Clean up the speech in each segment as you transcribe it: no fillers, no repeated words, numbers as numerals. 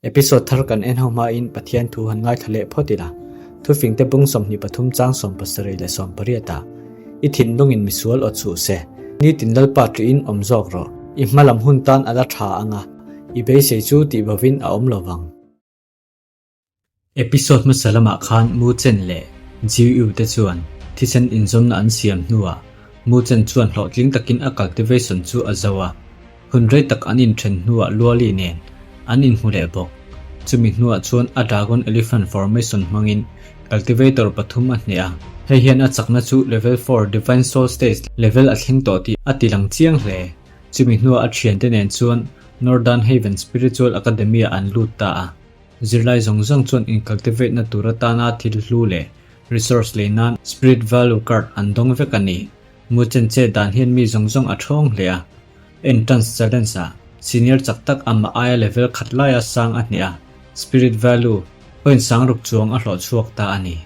Episode thar kan en ho hmain Pathian thu han ngaithla leh phawt ila. Thufingte bung 23 chang 70 leh 18 ah, I thinlungin misual aw chhuh se, nitin Lalpa ṭihin awm zawk rawh, i hmalam hun tan a la ṭha ang a, i beisei chu tih bovin a awm lo vang. Episode hmasa lamah khan Mu Chen leh Jiu Yu te chuan thisen inzawmna an siam hnuah Mu Chen chuan hlawhtling takin a cultivation chu a zo a, hun rei tak an inthen hnuah Luali nen an inhmu leh bawk. Chumi hnuah chuan a Dragon Elephant Formation hmangin cultivator pathum a hneh a, hei hian a chakna chu Level 4 Divine Soul Stage level a thleng tawh tih a tilang chiang hle. Chumi hnuah a thiante nen chuan Northern Haven Spiritual Academy-ah an lut ta a. Zirlai zawng zawng chuan incultivate na tur atana thil hlu leh resource lei nan Spirit Value Card an dawng vek a ni. Mu chen che dan hian mi zawng zawng a thawng hle a. Entrance Challenge ah senior chak tak amah aia level khat laia sang a hneh a, Spirit Value point sang ruk chuang a hlawh chhuak ta a ni.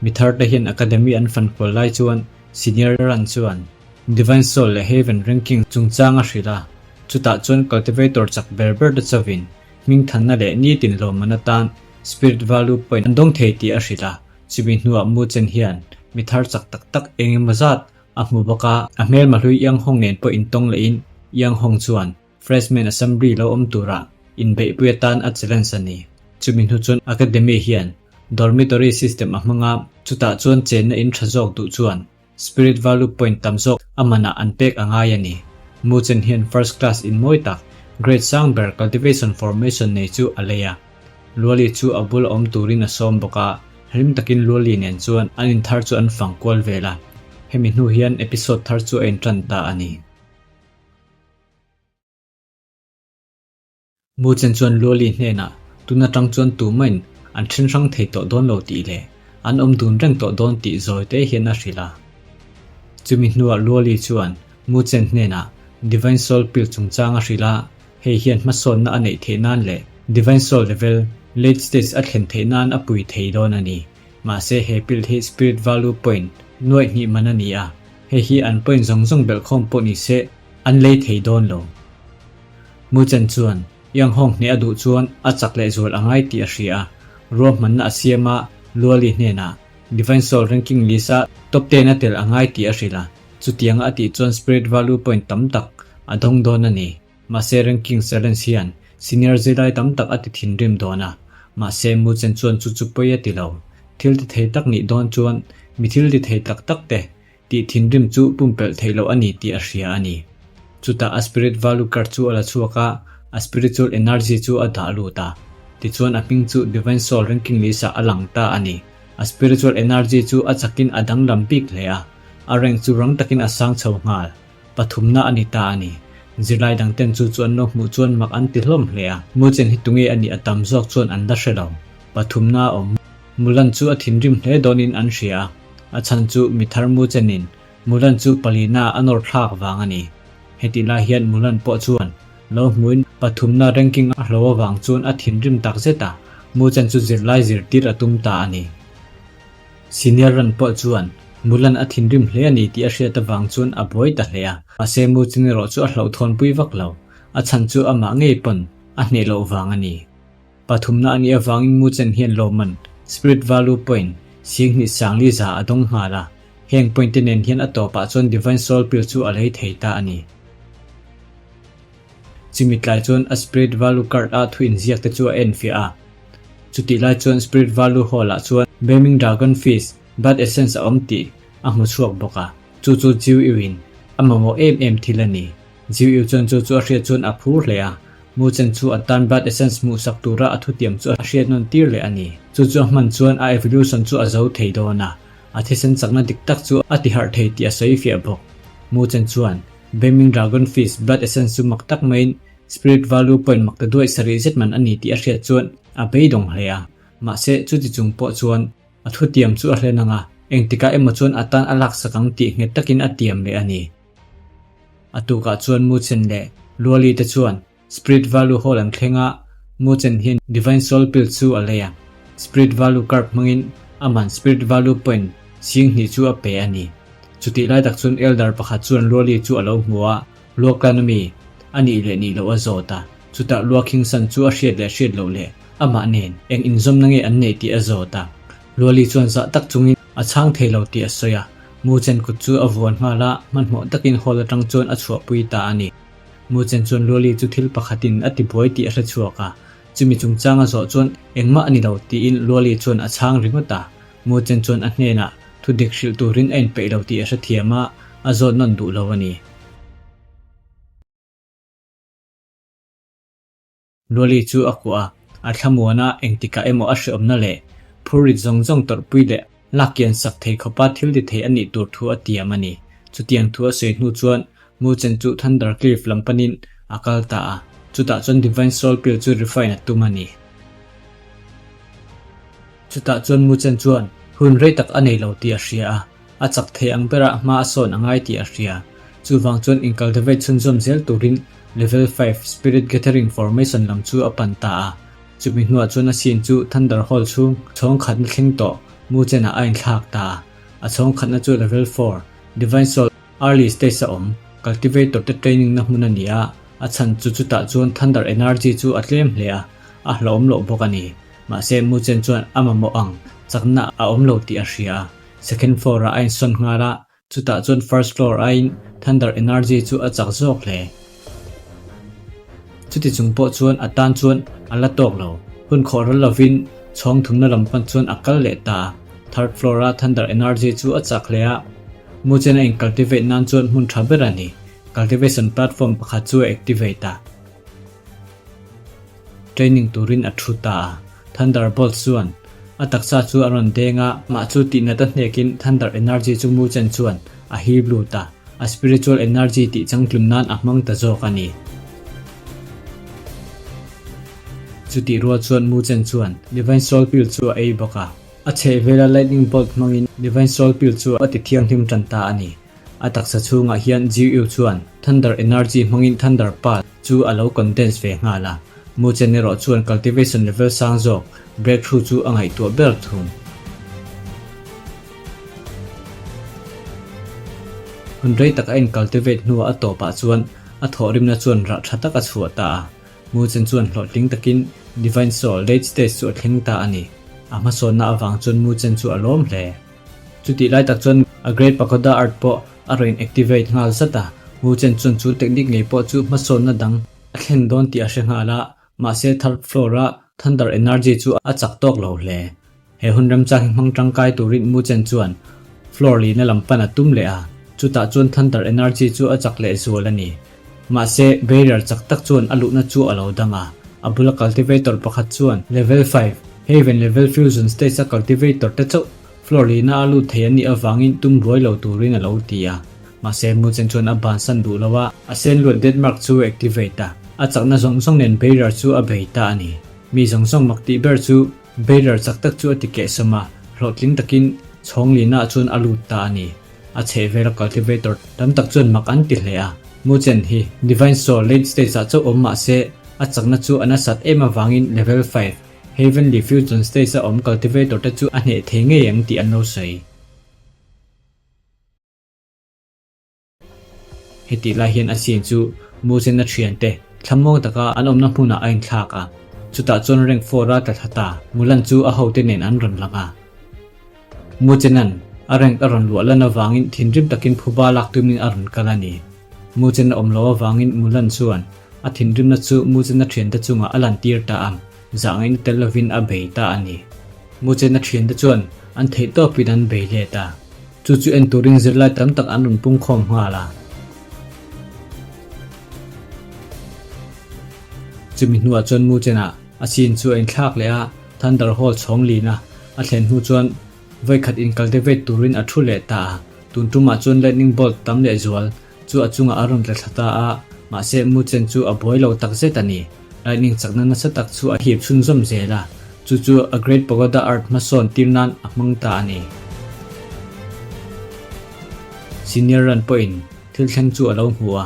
Mi thar te hian academy an fan kual lai chuan senior run chuan Divine Soul leh Heaven ranking chungchang a hrilh a, chutah chuan cultivator chak ber ber te chauhin Hmingthanna leh nitin lawmman atan Spirit Value Point an dawng thei tih a hrilh a, chumi hnuah Mu Chen hian mi thar chak tak tak eng emaw zat a hmu bawk a, a hmelma hlui Yang Hong nen pawh intawng lehin Yang Hong chuan Freshman Assembly lo awm turah inbeihpui atan a challenge a ni. Chumi hnu chuan Academy hian Dormitory system a hmang a, chutah chuan chenna in tha zawk duh chuan Spirit Value Point tam zawk a manah an pek a ngai a ni. Mu Chen hian First Class in mawi tak, Grade sang ber Cultivation Formation nei chu a lei a. Luali chu a bula awm turin a sawm bawk a, hlim takin Luali nen chuan an in thar chu an fang kual vel a. Hemi hnu hian episode thar chu a intan ta a ni. Mu Chen chuan Luali hnenah, Tun atang chuan tumain an then hrang thei tawh dawn lo tih leh an awm dun reng tawh dawn tih zawi te hian a hrilh a. Chumi hnuah Luali chuan Mu Chen hnenah Divine Soul Pill chungchang a hrilh a, hei hian hmasawnna a neih theih nan leh Divine Soul level late stage a thlen theih nan a pui thei dawn a ni. Mahse he pill hi Spirit Value Point nuaih hnih man a ni a, hei hi an point zawng zawng belhkhawm pawh ni se an lei thei dawn lo. Mu Chen chuan Yang Hong hneh a duh chuan a chak leh zual a ngai tih a hria a, ruahmanna a siam a, Luali hnenah Divine Soul ranking list a top ten a tel a ngai tih a hrilh a, chutianga a tih chuan Spirit Value Point tam tak a dawng dawn a ni. Mahse ranking challenge hian senior zirlai tam tak a ti thinrim dawn a, mahse Mu Chen chuan chu chu pawi a ti lo. Thil ti thei tak nih dawn chuan mi thil ti thei tak tak te Tih thinrim chu pumpelh theih loh a ni tih a hria a ni. Chutah a spirit value card chu a la chhuak a, a spiritual energy chu a dah lut a. Tichuan a hming chu Divine Soul ranking list ah a lang ta a ni. A spiritual energy chu a chakin a danglam bik hle a, a rank chu rang takin a sang chho nghal. Pathumna a ni ta a ni. Zirlai dang ten chu chu an lo hmuh chuan mak an ti hlawm hle a. Muchen hi tunge a nih a tam zawk chuan an la hre lo. Pathumna a awm. Mulan chu a thinrim hle dawnin an hria a. A chhan chu mi thar mu chenin Mulan chu palina a nawr thlak vang a ni. Hetih lai hian Mulan pawh chuan lo hmuin pathumna ranking a hlo avang chuan a thinrim tak zet a, mu chen chu zirlai zirtir a tum ta a ni. Senior run pawh chuan Mulan a thinrim hle a ni tih a hriat avang chuan a buai ta hle a, mahse mu chen erawh chu a hlauhthawnpui vak lo, a chhan chu amah ngei pawn a hneh loh vang a ni. Pathumna a nih avangin Mu Chen hian lawmman, Spirit Value Point, 20 sangli za a dawng nghal a. Heng point te nen hian a tawpah chuan Divine Soul Pill chu a lei thei ta a ni. Chumi tlai chuan a Spirit Value Card a thu inziak te chu a enfiah a. Chutih lai chuan Spirit Value Hall ah chuan Beaming Dragon Fist, Blood Essence a awm tih a hmu chhuak bawk a. Chu chu Jiu Yu in a mamawh em em thil a ni. Jiu Yu chuan chu chu a hriat chuan a phur hle a. Mu Chen chu a tan blood essence hmuhsak tura a thutiam chu a hriat nawn tir leh a ni. Chu chu a hman chuan a evolution chu a zo thei dawn a, a thisen chakna dik tak chu a tiharh thei tih a sawi fiah bawk. Mu Chen chuan Beaming Dragon Fist blood essence chu mak tak maiin Spirit Value Point mak ta duaih sarih zet man a ni tih a hriat chuan a beidawng hle a. Mahse, chuti chung pawh chuan a thutiam chu a hlen ang a, engtikah emaw chuan a tan a laksak ang tih nghet takin a tiam leh a ni. A tukah chuan Mu Chen leh Luali te chuan Spirit Value Hall an thleng a, Mu Chen hian Divine Soul Pill chu a lei a, Spirit Value Card hmangin aman Spirit Value Point 2000 chu a pe a ni. Chutih lai tak chuan Elder pakhat chuan Luali chu a lo hmu a, Luaklan ami a nih leh nih loh a zawt a. Chutah Luakhingsan chu a hriat leh hriat loh leh amah nen eng inzawmna nge an neih tih a zawt a. Luali chuan zah tak chungin a chhang thei lo tih a sawi a. Muchen kut chu a vuan nghal a, hmanhmawh takin hall atang chuan a chhuahpui ta a ni. Muchen chuan Luali chu thil pakhatin a tibuai tih a hre chhuak a. Chumi chungchanga zawh chuan engmah a ni lo tiin Luali chuan a chhang ringawt a. Muchen chuan a hnenah thu dik hrilh turin a inpeih lo tih a hrethiam a, a zawt nawn duh lo a ni. Luali chu a kuah a, a thlamuan a, engtikah emaw a hreawmna leh phurrit zawng zawng tawrhpui leh lak kian sak thei khawpa thil ti thei a nih tur thu a tiam a ni. Chutiang thu a sawi hnu chuan Muchen chu Thunder Cliff lam panin a kal ta a, chutah chuan Divine Soul Pill chu refine a tum a ni. Chutah chuan Muchen chuan hun rei tak a nei lo tih a hria a, A chak thei ang berah hma a sawn a ngai tih a hria. Chuvang chuan incultivate chhunzawm zel turin Level 5 Spirit Gathering Formation lam chu a pan ta a. Chumi hnuah chuan a scene chu Thunder Hall chhung chhawng khatna thleng tawh mu chenah a inthlak ta a. A chhawng khatna chu Level 4 Divine Soul Early Stage a awm Cultivator te training na hmun a ni a, a chhan chu chutah chuan Thunder Energy chu a tlem hle a, a hlauhawm loh bawk a ni. Mahse mu chen chuan a mamawh ang chakna a awm lo tih a hria a. Second floor ah a insawn nghal a, chutah chuan first floor aiin Thunder Energy chu a chak zawk hle. Chuti chung pawh chuan a tan chuan a la tawk lo, hun khawh ral lovin chhawng thumna lam pan chuan a kal leh ta a. Third floor a Thunder Energy chu a chak hle a, Muchen a incultivate nan chuan hmun tha ber a ni. Cultivation platform pakhat chu a activate a. Training turin a thu ta a, Thunderbolt chuan a taksa chu a rawn deng a, mah chu tihnat a hnekin Thunder Energy chu Muchen chuan a hip lut a, a spiritual energy tih changtlun nan a hmang ta zawk a ni. Chutih rual chuan Muchen chuan Divine Soul Pill chu a ei bawk a, a chhehvela Lightning Bolt hmangin Divine Soul Pill chu a ti thianghlim tan ta a ni. A taksa chhungah hian GU chuan Thunder Energy hmangin Thunder Pulse chu a lo condense ve nghal a, Muchen erawh chuan cultivation level sang zawk breakthrough chu a ngaihtuah ber thung. Hun rei tak a in cultivate hnuah a tawpah chuan a thawhrimna chuan rah tha tak a chhuah ta a, Muchen chuan hlawhtling takin Divine Soul late stage chu a thleng ta a ni. A hmasawnna avang chuan Muchen chu a lawm hle. Chutih lai tak chuan a Great Pagoda Art pawh a rawn in-activate nghal zat a, Wu Chen chuan chu technique ngei pawh chu hmasawnna dang a thlen dawn tih a hre nghal a, mahse third floor-a Thunder Energy chu a chak tawk lo hle. He hun remchang hi hmang tangkai turin Wu Chen chuan floor lina lam pan a tum leh a, chutah chuan Thunder Energy chu a chak leh zual a ni. Mahse barrier chak tak chuan a luhna chu a lo dang a, a bula cultivator pakhat chuan level 5, Haven level fusion stage-a cultivator te chauh Floor lina a lut thei a nih avangin tum buai lo turin a lo ti a. Mahse, Muchen chuan a bansan duh lo a, a sen luat death mark chu a activate a, a chakna zawng zawng nen barrier chu a bei ta a ni. Mi zawng zawng mak tih ber chu barrier chak tak chu a ti kehsawm a, hlawhtling takin chhawng lina ah chuan a lut ta a ni. A chhehvela cultivator tam tak chuan mak an ti hle a, Muchen hi Divine Soul late stage ah chauh awm mahse a chakna chu a nasat em avangin level 5, Heavenly Fusion Stage a awm cultivator te chu a hneh thei ngei ang tih an lo sawi. Hetih lai hian a scene chu Muchen-a thiante thlamuang taka an awmna hmunah a inthlak a, chutah chuan rank 4 a tla thla ta. Mulan chu a hote nen an rawn lang a. Muchena'n a rank a rawn luah lan avangin thinrim takin phuba lak tumin a rawn kal a ni. Muchen a awm lo avangin Mulan chuan a thinrimna chu Muchena thiante chungah a lantir ta a. Zahngaihna tel lovin a bei ta a ni. Muchena thiante chuan an theih tawpin an bei let a. Chu chu en turin zirlai tam tak an rawn pungkhawm nghal a. Chumi hnuah chuan Muchena a scene chu a inthlak leh a, Thunder Hall chhawng lina a thlen hnu chuan vawikhat incultivate turin a thu leh ta a. Tun tumah chuan lightning bolt tam leh zual chu a chungah a rawn tla thla ta a, mahse Muchen chu a buai lo tak zet a ni. Lightning chakna nasa tak chu a hip chhunzawm zel a, chu chu a Great Pagoda Art hmasawn tir nan a hmang ta a ni. Senior Run pawhin thil thleng chu a lo hmu a,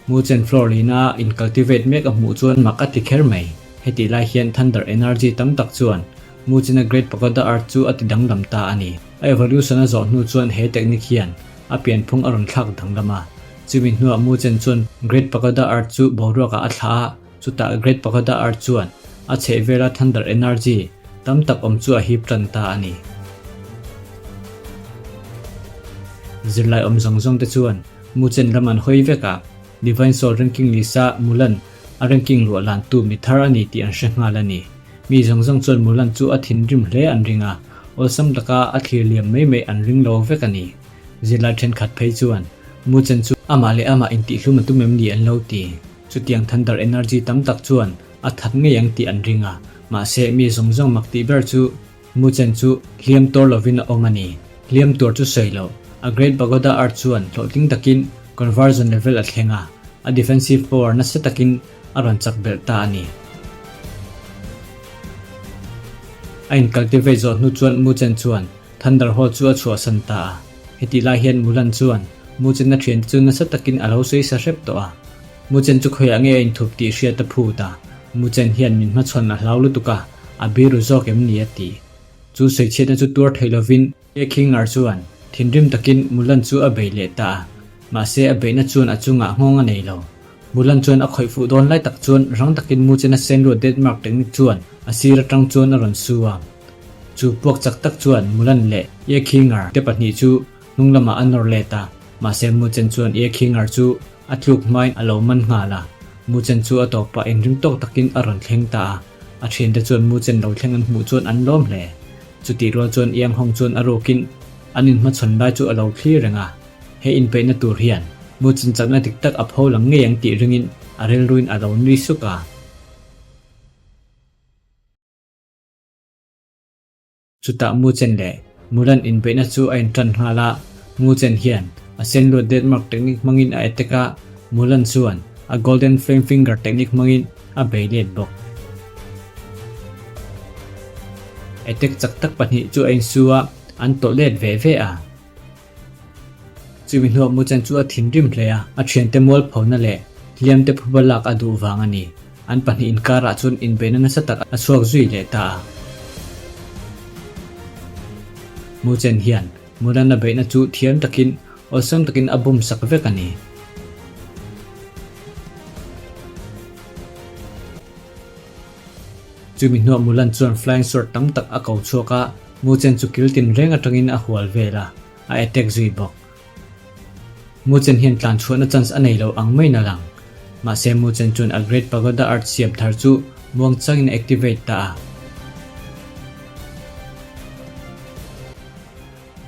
Muchen floor lina in cultivate mek a hmuh chuan mak a ti kher mai. Hetih lai hian Thunder Energy tam tak chuan Muchena Great Pagoda Art chu a ti danglam ta a ni. A evolution a zawh hnu chuan he technique hian a pianphung a rawn thlak danglam a. Chumi hnuah Muchen chuan Great Pagoda Art chu boruakah a thlah a. Chutah Great Pagoda Art chuan a chhehvela thunder energy tam tak awm chu a hip tan ta a ni. Zirlai awm zawng zawng te chuan Muchen ram an hawi vek a, Divine Soul ranking list-a Mulan a ranking luah lan tu mi thar a ni tih an hre nghal a ni. Mi zawng zawng chuan Mulan chu a thinrim hle an ring a, awlsam taka a thlir liam mai mai an ring lo vek a ni. Zirlai thenkhat phei chuan Muchen chu amah leh amah intihhlum a tum em ni an lo ti. Chutiang thunder energy tam tak chuan a that ngei ang tih an ring a, mahse mi zawng zawng mak tih ber chu Muchen chu hliam tuar lovin a awm a ni. Hliam tuar chu sawi loh, a Great Pagoda Art chuan hlawhtling takin conversion level a thleng a, a defensive power nasa takin a rawn chak belh ta a ni. A incultivate zawh hnu chuan Muchen chuan Thunder Hall chu a chhuahsan ta a. Hetih lai hian Mulan chuan Muchen-a thiante chu nasa takin a lo sawi sa hrep tawh a. Muchen chu khawiah nge a inthup tih hriat a phut a, Muchen hian min hmachhawn a hlau lutuk a, a biru zawk em ni a ti. Chu sawichhiatna chu tuar thei lovin Ye Khingar chuan thinrim takin Mulan chu a bei leh ta a, mahse a beihna chuan a chungah nghawng a nei lo. Mulan chuan a khawih fuh dawn lai tak chuan rang takin Muchen-a senruat death mark technique chuan a sir atang chuan a rawn su a. Chu puak chak tak chuan Mulan leh Ye Khingar te pahnih chu hnung lamah a nawr let a, mahse Muchen chuan Ye Khingar chu a tluk hmain a lo man nghal a. Muchen chu a tawp pah inring tawk takin a rawn thleng ta a, a thiante chuan Muchen lo thleng an hmuh chuan an lawm hle. Chutih rual chuan Iang Hong chuan a rukin an inhmachhawn lai chu a lo thlir reng a, he inpeihna tur hian Muchen chakna dik tak a pho lang ngei ang tih ringin a rilruin a lo nui suk a. Chutah Muchen leh Mulan inbeihna chu a intan nghal a, Muchen hian a senluat death mark technique hmangin a attack a, Mulan chuan a golden flame finger technique hmangin a bei let bawk. Attack chak tak pahnih chu a insu a, an tawlh let ve ve a. Chumi hnuah Muchen chu a thinrim hle a, a thiante mualphona leh hliamte phuba lak a duh vang a ni. An pahnih inkarah chuan inbeihna nasa tak a chhuak zui leh ta a. Muchen hian Mulan a beihna chu thiam takin awlsam takin a bum sak vek a ni. Chumi hnuah Mulan chuan flying sword tam tak a ko chhuak a, Muchen chu kil tin reng atangin a hual vel a, a attack zui bawk. Muchen hian tlan chhuahna chance a nei lo ang maiin a lang. Mahse Muchen chuan a Great Pagoda Art siam thar chu muang changin a activate ta a.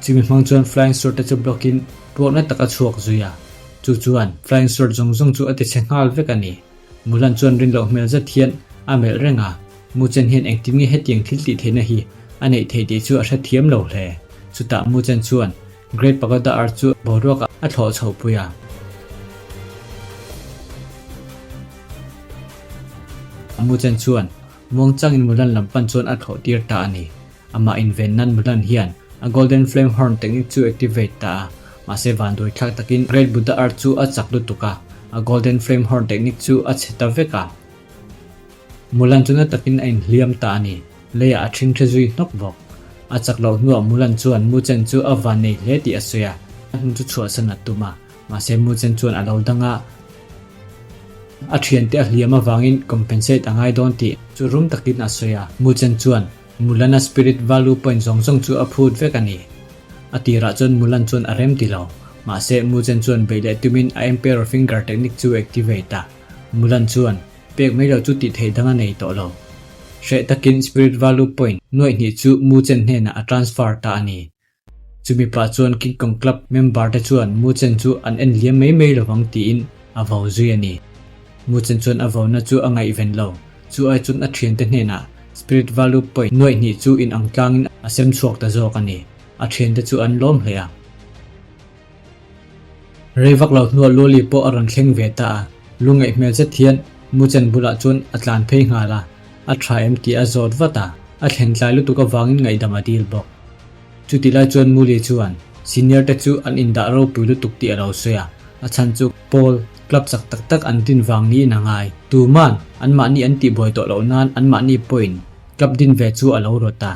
Chumi hmang chuan flying sword te chu block in puakna tak a chhuak zui a. Chu chuan flying sword zawng zawng chu a ti chhe nghal vek a ni. Mulan chuan rin loh hmel zet hian a melh reng a, Muchen hian engtin nge hetiang thil tih theihna hi a neih theih tih chu a hrethiam lo hle. Chutah Muchen chuan Great Pagoda Arch chu boruakah a thlawh chhoh pui a. Muchen chuan muangchangin Mulan lam pan chuan a thlawh tir ta a ni. Amah inven nan Mulan hian a Golden Flame Horn technique chu activate ta a, mahse vanduai thlak takin Great Buddha Art chu a chak lutuk a, a Golden Flame Horn technique chu a chhe ta vek a. Mulan chu na takin a inhliam ta a ni, leiah a ṭhingṭhe zui hnawk bawk. A chak loh hnuah Mulan chuan Muchen chu a van nei hle tih a sawi a, a hnu chu chhuahsan a tum a, mahse Muchen chuan a lo dang a, a ṭhiante a hliam avangin compensate a ngai dawn tih chu rum takin a sawi a, Muchen chuan Mulan-a spirit value point zawng zawng chu a phut vek a ni. A tirah chuan Mulan chuan a rem ti lo, mahse Muchen chuan beih leh tumin a Emperor Finger technique chu activate a, Mulan chuan pek mai loh chu tih theih dang a nei tawh lo. Hreh takin Spirit Value Point nuaih hnih chu Muchen hnenah a transfer ta a ni. Chumi pah chuan King Kong Club member te chuan Muchen chu an en liam mai mai lovang tiin a vo zui a ni. Muchen chuan a vona chu a ngaihven lo, chu ai chuan a thiante hnenah Spirit Value Point nuaih hnih chu inang tlangin a sem chhuak ta zawk a ni. A thiante chu an lawm hle a. Rei vak lo hnuah Loli pawh a rawn thleng ve ta a, lungngaih hmel zet hian Muchen bulah chuan a tlan phei nghal a, a tha em tih a zawt vat a, a thlen tlai lutuk avangin ngaihdam a dil bawk. Chutih lai chuan Muli chuan senior te chu an indah ropui lutuk tih a lo sawi a, a chhan chu pawl club chak tak tak an din vang niin a ngai. Tuman anmahni an tihbuai tawh loh nan anmahni pawhin club din ve chu a lo rawt a.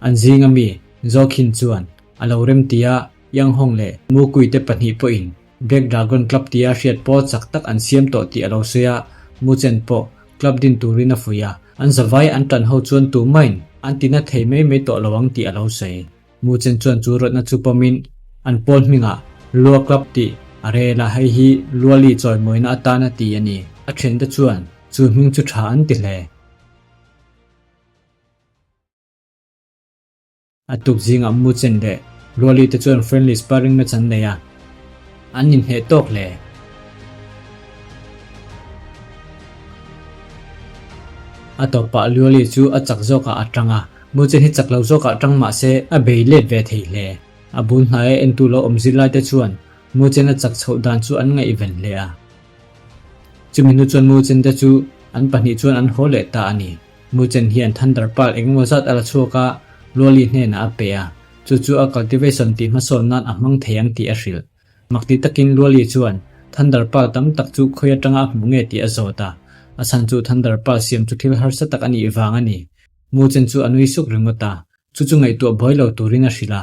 An zinga mi Zawkhin chuan a lo rem ti a, Yang Hong leh Mu Kui te pahnih pawhin Black Dragon Club tia hriat pawl chak tak an siam tawh tih a lo sawi a. Muchen pawh club din turin a fuih a, an zavai an tan ho chuan tumahin an tina thei mai mai tawh lo ang tih a lo sawi. Muchen chuan chu rawtna chu pawmin an pawl hmingah Lua Club tih a rel a, hei hi Luali chawimawina atana ti a ni. A thiante chuan chu hming chu tha an ti hle. A tuk zingah Muchen leh Luali te chuan friendly sparring match an nei a, an inhneh tawk hle. A tawpah Luali chu a chak zawkah a tang a, Muchen hi chak lo zawkah tang mah se a bei let ve thei hle. A bul hnaia entu lo awm zirlai te chuan Muchen a chak chhoh dan chu an ngaihven hle a. Chumi hnu chuan Muchen te chu an pahnih chuan an haw leh ta a ni. Muchen hian Thunder Pearl engemaw zat a la chhuak a, Luali hnenah a pe a, chu chu a cultivation tih hmasawn nan a hmang thei ang tih a hrilh. Makti takin Luali chuan Thunder Pearl tam tak chu khawi atanga a hmuh nge tih a zawt a, a chhan chu Thunder Pearl siam chu thil harsa tak a nih vang a ni. Muchen chu a nui suk ringawt a, Chu chu ngaihtuah buai lo turin a hrilh a.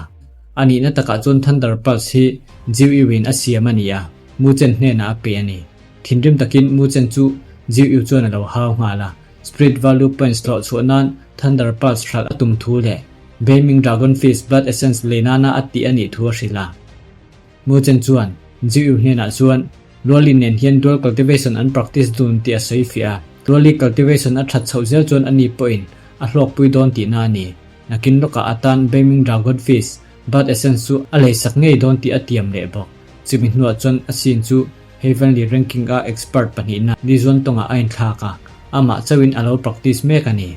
A nihna takah chuan Thunder Pulse hi Jiu Yu in a siam a ni a, Mu Chen hnenah a pe a ni. Thinrim takin Mu Chen chu Jiu Yu chuan a lo hau nghal a. Spirit Value Points hlawh chhuah nan Thunder Pulse hralh a tum thu leh Beiming Dragon Fist Blood Essence lei nana a tih a nih thu a hrilh a. Mu Chen chuan Jiu Yu hnenah chuan Luali nen hian dual cultivation an practice dun tih a sawi fiah a, Luali cultivation a that chhoh zel chuan ani pawhin a hlawkpui dawn tihna a ni. Nakin lawkah atan Beiming Dragon Fish, Blood Essence chu a leisak ngei dawn tih a tiam leh bawk. Chumi hnuah chuan a scene chu Heavenly Ranking a expert pahnihna Li Zuantawngah a inthlak a, amah chauhin a lo practice mek a ni.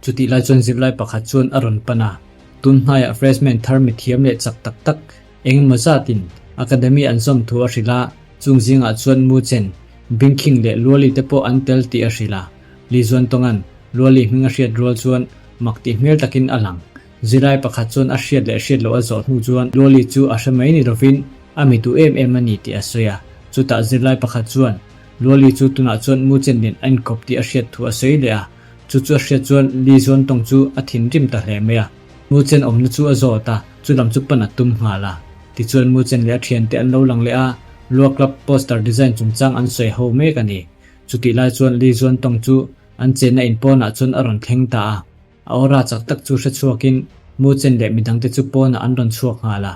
Chutih lai chuan zirlai pakhat chuan a rawn pan a, tun hnaiah freshman thar mithiam leh chak tak tak Engemaw zatin Academy an zawm thu a hrilh a, chung zingah chuan Mu Chen, Bing Khing leh Luali te pawh an tel tih a hrilh a. Li Zuantawnga'n Luali hming a hriat rual chuan mak tih hmel takin a lang. Zilai pakhat chuan a hriat leh hriat loh a zawh hnu chuan Luali chu a hre mai ni lovin a mi duh em em a ni tih a sawi a. Chutah zirlai pakhat chuan Luali chu tunah chuan Mu Chen nen a inkawp tih a hriat thu a sawi leh a. Chu chu a hriat chuan Li Zuantawng chu a thinrim ta hle mai a. Mu Chen awmna chu a zawt a, chu lam chu pan a tum nghal a. Tichuan Mu Chen leh a thiante an lo lang leh a, Lua Club poster design chungchang an sawi ho mek a ni. Chutih lai chuan Li Zuantawng chu an chenna in pawnah chuan a rawn thleng ta a. A aura chak tak chu hre chhuakin Mu Chen leh midangte chu pawnah an rawn chhuak nghal a.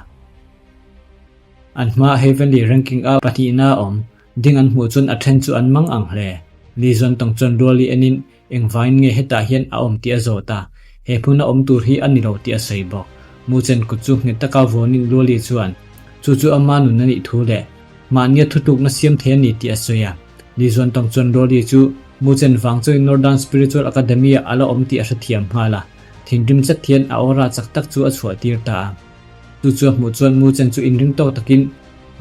An hmaa Heavenly Ranking a pahnihna a awm ding an hmuh chuan a then chu an mang ang hle. Li Zuantawng chuan Ruali enin Engvangin nge hetah hian a awm tih a zawt a, he hmuna awm tur hi a ni lo tih a sawi bawk. Muchen kut chu nghet taka vuanin Luali chuan chu chu ama nun a nih thu leh mahnia thutlukna siam thei a ni tih a sawi a. Li Zuantawng chuan Luali chu Muchen vang chuin Northern Spiritual Academy-ah a la awm tih a hrethiam nghal a, thinrim zet hian a aura chak tak chu a chhuah tir ta a. Chu chu a hmuh chuan Muchen chu inring tawk takin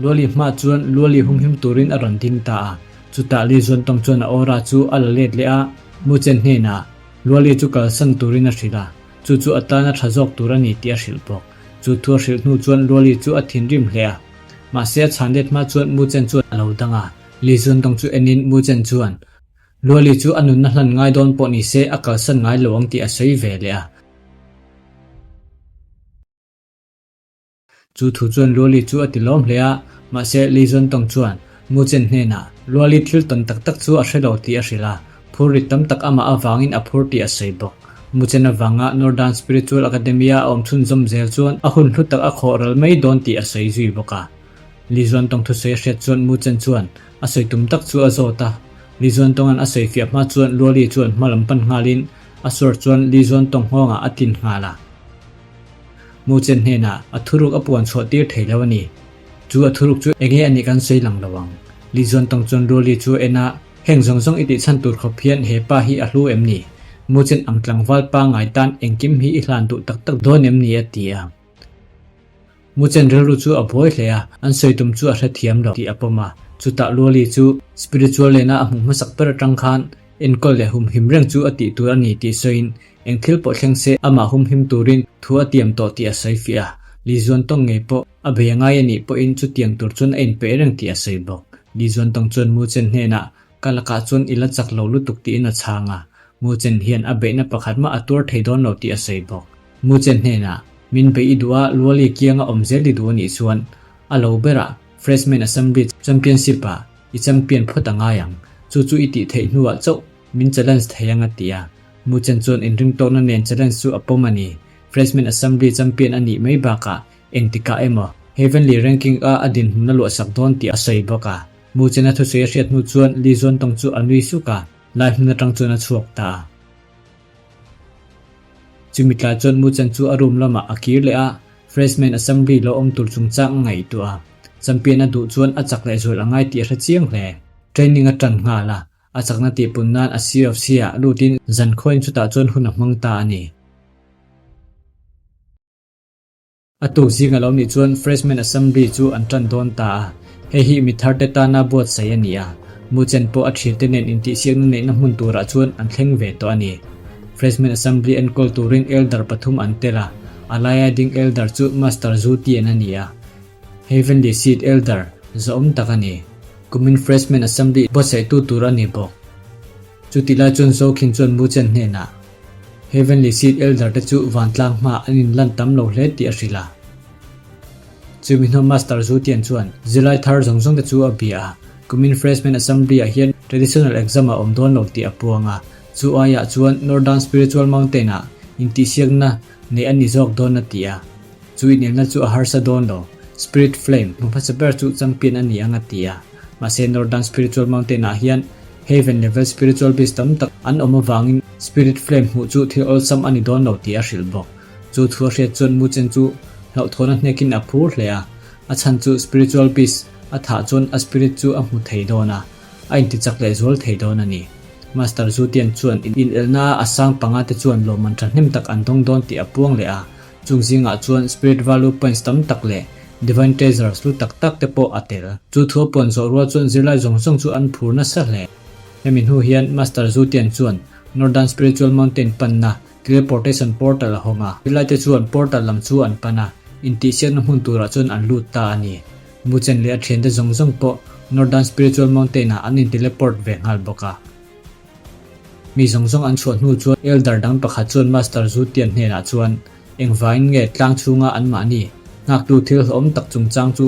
Luali hmah chuan Luali humhim turin a rawn ding ta a. Chutah Li Zuantawng chuan a aura chu a la let leh a, Mu Chen hnenah Luali chu kalsan turin a hrilh a, chu chu a tana tha zawk tur a ni tih a hrilh bawk. Chu thu a hrilh hnu chuan Luali chu a thinrim hle a, mahse a chhan let hma chuan Mu Chen chuan a lo dang a. Li Zuantawng chu enin Mu Chen chuan Luali chu a nunna hlan ngai dawn pawh ni se a kalsan ngai lo ang tih a sawi ve leh a. Chu thu chuan Luali chu a ti lawm hle a, mahse Li Zuantawng chuan Mu Chen hnenah Luali thil tawn tak tak chu a hre lo tih a hrilh a, phur rit tam tak amah avangin a phur tih a sawi bawk. Mu Chen avanga Northern Spiritual Academy-a a awm chhunzawm zel chuan a hun hlu tak a khawh ral mai dawn tih a sawi zui bawk a. Li Zuantawng thusawi a hriat chuan Mu Chen chuan a sawi tum tak chu a zawt a, Li Zuantawnga'n a sawi fiah hma chuan Luali chuan hma lam pan nghalin a suar chuan Li Zuantawng nghawngah a tin nghal a. Mu Chen hnenah a thuruk a puan chhuah tir thei lo a ni. Chu a thuruk chu enge a nih kan sawi lang lo ang. Li Zuantawng chuan Ruali chu a en a, Heng zawng zawng i tih chhan tur khawp hian he pa hi a hlu em ni? Mu Chen ang tlangval pangngai tan engkim hi i hlan duh tak tak dawn em ni? a ti a. Mu Chen rilru chu a buai hle a, an sawi tum chu a hrethiam lo tih a pawm a. Chutah Luali chu spiritual lena a hmuh hmasak ber atang khan enkawl leh humhim reng chu a tih tur a ni tih sawiin eng thil pawh thleng se amah humhim turin thu a tiam tawh tih a sawi fiah a. Li Zuantawng ngei pawh a bei a ngai a nih pawhin chutiang tur chuan a inpeih reng tih a sawi bawk. Li Zuantawng chuan Mu Chen hnenah Ka lakah chuan i la chak lo lutuk tiin a chhang a, Mu Chen hian a beihna pakhat mah a tuar thei dawn lo tih a sawi bawk. Mu Chen hnenah, Min beih i duh a, Luali kianga awm zel i duh a nih chuan a lo berah Freshman Assembly Championship-ah i champion phawt a ngai ang. Chu chu i tih theih hnuah chauh min challenge thei ang a ti a. Muchen chuan inringtawkna nen challenge chu a pawm a ni. Freshman Assembly champion a nih mai bakah engtikah emaw Heavenly Ranking a a dinhmun a luahsak dawn tih a sawi bawk a. Muchen a thusawi a hriat hnu chuan Li Zuantawng chu a nui suk a, lai hmun atang chuan a chhuak ta a. Chumi tlai chuan Muchen chu a room lamah a kir leh a, Freshman Assembly lo awm tur chungchang a ngaihtuah a. Champion a duh chuan a chak leh zual a ngai tih a hre chiang hle. Training a tan nghal a, a chakna tihpun nan a CFC ah lutin zankhuain chutah chuan hun a hmang ta a ni. A tuk zing a lo nih chuan Freshman Assembly chu an tan dawn ta a, hei hi mi tharte tana buatsaih a ni a, Muchen pawh a thiante nen intihsiakna neihna hmun turah chuan an thleng ve tawh a ni. Freshman Assembly enkawl turin Elder pathum an tel a, a laia ding Elder chu Master Zu Tian a ni a, Heavenly Seed Elder zawhawm tak a ni. Kumin Freshman Assembly buatsaihtu tur a ni bawk. Chutih lai chuan Zokhin chuan Muchen hnenah Heavenly Seed Elder te chu vantlang hmaah an inlan tam lo hle tih a hrilh a. Chumi hnu Master Zutian chuan zirlai thar zawng zawng te chu a bia a, kumin Freshman Assembly ah hian Traditional Exam a awm dawn lo tih a puang a, chu aiah chuan Northern Spiritual Mountain ah intihsiakna neih a ni zawk dawn a ti a. Chu inelna chu a harsa dawn lo. Spirit Flame hmu hmasa ber chu champion a ni ang a ti a. Mahse Northern Spiritual Mountain ah hian Heaven level spiritual beast tam tak an awm avangin Spirit Flame hmuh chu thil awlsam a ni dawn lo tih a hrilh bawk. Chu thu a hriat chuan Muchen chu hlauhthawna hnekin a phur hle a. A chhan chu spiritual beast a thah chuan a spirit chu a hmu thei dawn a, a intichak leh zual thei dawn a ni. Master Zutian chuan inelna a sang panga te chuan lawmman thahnem tak an dawng dawn tih a puang leh a. Chung zingah chuan Spirit Value Points tam tak leh Divine Treasures lu tak tak te pawh a tel. Chu thu a puan zawh rual chuan zirlai zawng zawng chu an phur nasa hle. Hemi hnu hian Master Zutian chuan Northern Spiritual Mountain panna Teleportation Portal a hawng a. Zirlaite chuan portal lam chu an pan a, intihsiakna hmun turah chuan an lut ta a ni. Muchen leh a thiante zawng zawng pawh Northern Spiritual Mountain-ah an in-teleport ve nghal bawk a. Mi zawng zawng an chhuah hnu chuan Elder dang pakhat chuan Master Zutian hnenah chuan engvangin nge tlang chhunga anmahni nghaktu thil hlawhawm tak chungchang chu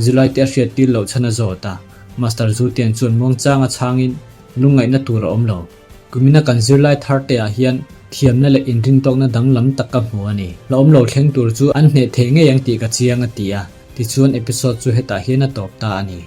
zirlaite a hriat tir loh chhan a zawt a. Master Zutian chuan muangchanga chhangin lungngaihna tur a awm lo. Kumina kan zirlai thar te ah hian thiamna leh inrintawkna danglam tak ka hmu a ni. Hlawhawm lo thleng tur chu an hneh thei ngei ang tih ka chiang a ti a. Tichuan episode chu hetah hian a tawp ta a ni.